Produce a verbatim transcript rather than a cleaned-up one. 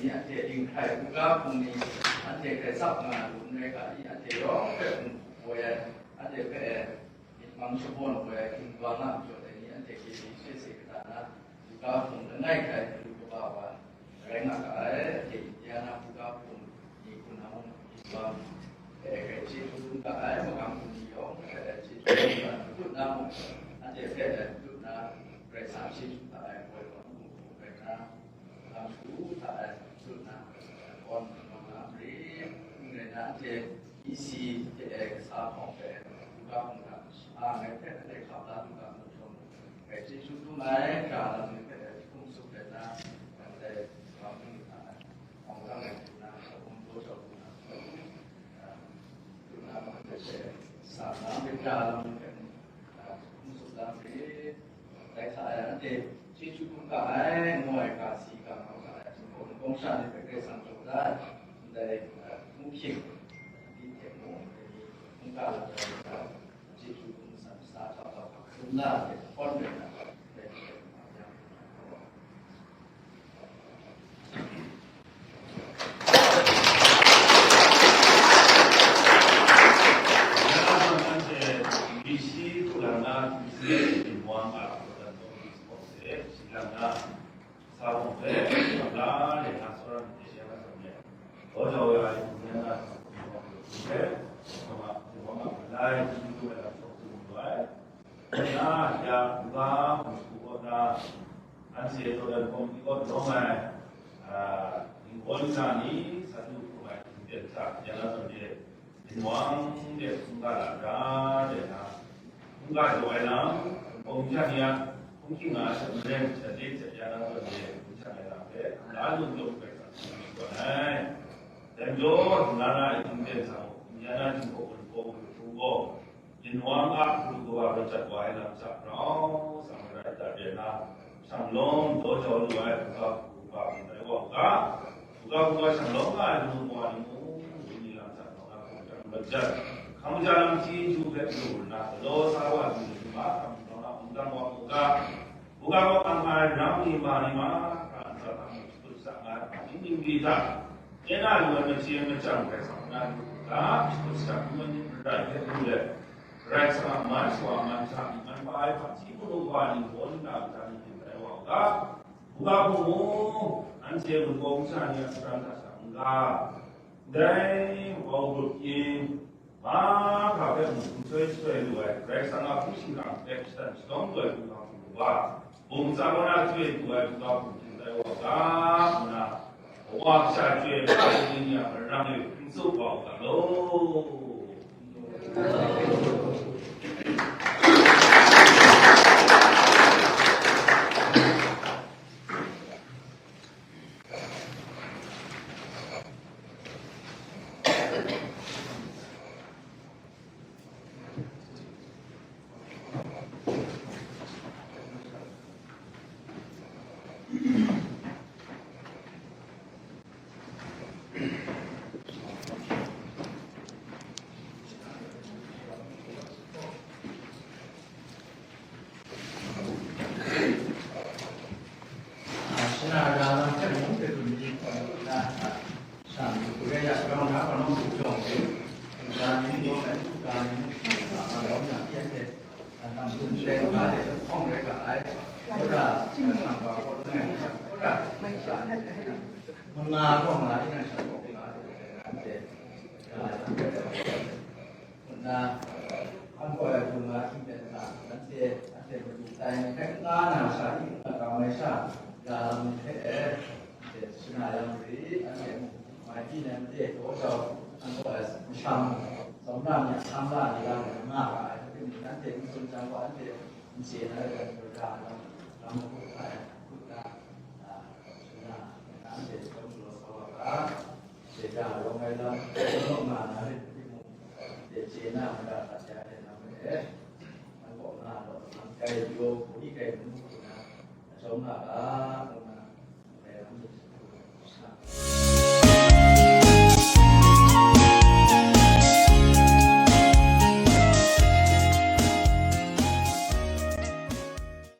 ni anhte dinghkrai hkungga hpung ni anhte hkrai tsap nga na lu n rai ga i? Anhte yawng hpe hpung hpung ai, anhte hpe myit mang shabawn ai hkingwang a majaw dai ni anhte chye di she se kata na, hkungga hpung langai hkrai galu kaba wa rai nga ga ai. Anhte Indiana hkungga hpung ni hku na mung hkingwang hpe hkrai chyeju dum ga ai, magam hpung ni yawng hpe chyeju dum ga ai, matut na mung anhte hpe matut na Karai Kasang chyeju ga ai, woi wa mung hku rai na, lam shagu hta e tsun na, kawn kungdawn na mari, n rai na, anhte isi hte e kasa hpawng hpe, hkungga hkungga, a ngai hpe anhte hkap la lu ga mu jawm, ngai chyeju dum ai, ga lam ni hpe hkum tsup let na, ndai sa wa hpung ni hta e, hkawng hkang ai hte na, hkum daw jau lu na, lu na, anhte hpe sa na, ga lam ni hpe, hkum tsup la mari. Dai hta e anhte chyeju hkrum ga ai, ngu ai ga si ga mau ga ai, hkum kawng sha ni hpe Karai Kasang jaw da ai, ndai, eh, hkum hkying ni hte mung, dai ni hkungga lam ai hta, chyeju hkum san sa jau ga hkrum la ai hte hkawn rai na, dai ni hte ma yang. Anhte taw dan hkawm di kaw rawng ai, a, ningkaw nna ni sa du hkrum ai htingden hta, ya na zawn de, ginwang de hkungga lam ra de na, hkungga daw ai lam, hkungga hkungga ni a hkungga hkingga hte maren hte de hte ya na zawn de, hkungga ai lam hpe, la lung yawng hpe hkrat hkrat ai. Dai majaw, nna na htingden hta mung, ya na htingkawk hkungga hkungga, Ginwang a hkru kawa rau jat wa ai lam hta grau sa marai dat re na, shanglawm daw jau lu ai hkungga hkungga hkungga hkungga hkungga shanglawm nga ai lamu kawa ni mung, wenyi lam hta grau na hkungga rau jat, hkang ja lam chyeju hpe lu nna, galaw sa wa lu hkungga hkungga grau na hkungga hkungga hkungga, Hkungga hkungga nga ai rang ni ma ni ma, hkra nhtawm hkra mung shakut shakut nga ai hpa ning ning di hta, chye na lu ai machye machyang Karai Kasang na lu hkra, shakut shakut ngu ai myit marai hte lu let, Karai Kasang a man shawa man hta myi man pa ai hpaji hpunu wa ni gaw nna hta ni hte tai wa u ga, hkungga hpung mung, anhte gun kawng sha ni a saran hta sha n-ga, ndai wau grup yin, Mahkra hpe mung n soi soi lu ai, Karai Kasang a hpung shingkang hpe shatan shadawng lu ai hpung hpang hpung wa, bum tsa kaw na chyoi lu ai hpung hpang hpung hpung tai wa ga, ngu na, Kawa kasha chyoi ai hpung ni a marang e hpung tsup wa u ga law. Manga gaw nga, tinang sha gaw nga, nna, an gaw ai hpung nga hkying ten hta, nanhte, anhte madu tai ai hkrai n-, nga na sha, i n-, nga kau ai sha, ga lam ni hpe e, anhte shana yang rit, anhte mung mai pyi na made daw jau, an gaw ai masham, tsawmra ni a hkam la ni la na nga ga ai, hte mung nanhte n tsun jang gaw, anhte n chye na rai yang, ga lam, lam hkut ai, hkut na, a, shana, anhte chyawm galaw sa wa ga. Chye da rawng ai lam, nawk nga na rit timung, chye na mada hta ya ai lam e, an kaw nga law, an kai pyaw, hpaw ni kai mung hku na, a chyawm nga ga,